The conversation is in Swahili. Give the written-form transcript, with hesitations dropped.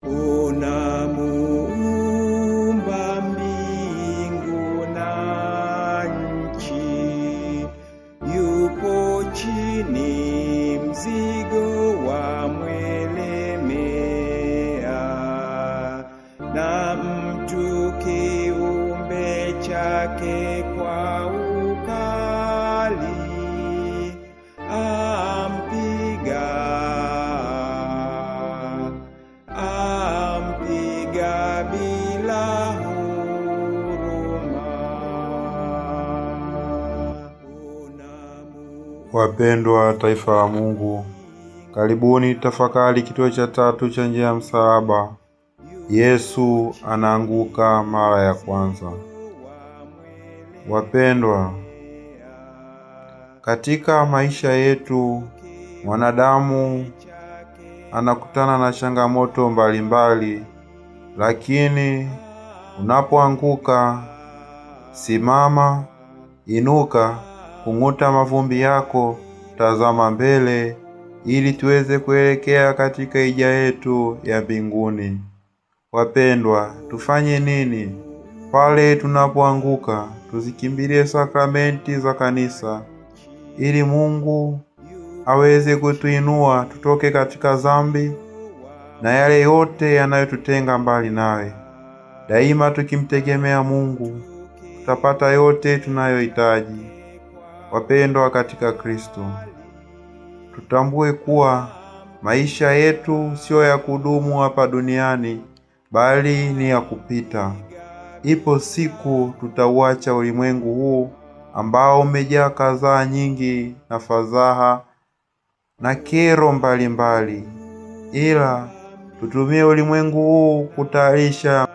Ona Muumba mbingu na nchi, yupo chini, mzigo wamwelemea, na mtu kiumbe chake kwa ukali ampiga, ampiga bila huruma. Wapendwa taifa la Mungu, karibuni tafakari kituo cha tatu cha njia ya msalaba. Yesu anaanguka mara ya kwanza. Wapendwa, katika maisha yetu mwanadamu anakutana na changamoto mbalimbali, lakini unapoanguka, simama, inuka, kung'uta mavumbi yako, tazama mbele ili tuweze kuelekea katika hija yetu ya mbinguni. Wapendwa, tufanye nini pale tunapoanguka? Tuzikimbilie sakramenti za kanisa ili Mungu aweze kutuinua tutoke katika dhambi na yale yote yanayotutenga mbali nawe. Daima tukimtegemea Mungu tutapata yote tunayohitaji. Wapendwa katika Kristo, tutambue kuwa maisha yetu siyo ya kudumu hapa duniani, bali ni ya kupita. Ipo siku tutauacha ulimwengu huu ambao umejaa kadhaa nyingi na fadhaha na kero mbalimbali, ila tutumie ulimwengu huu kutayarisha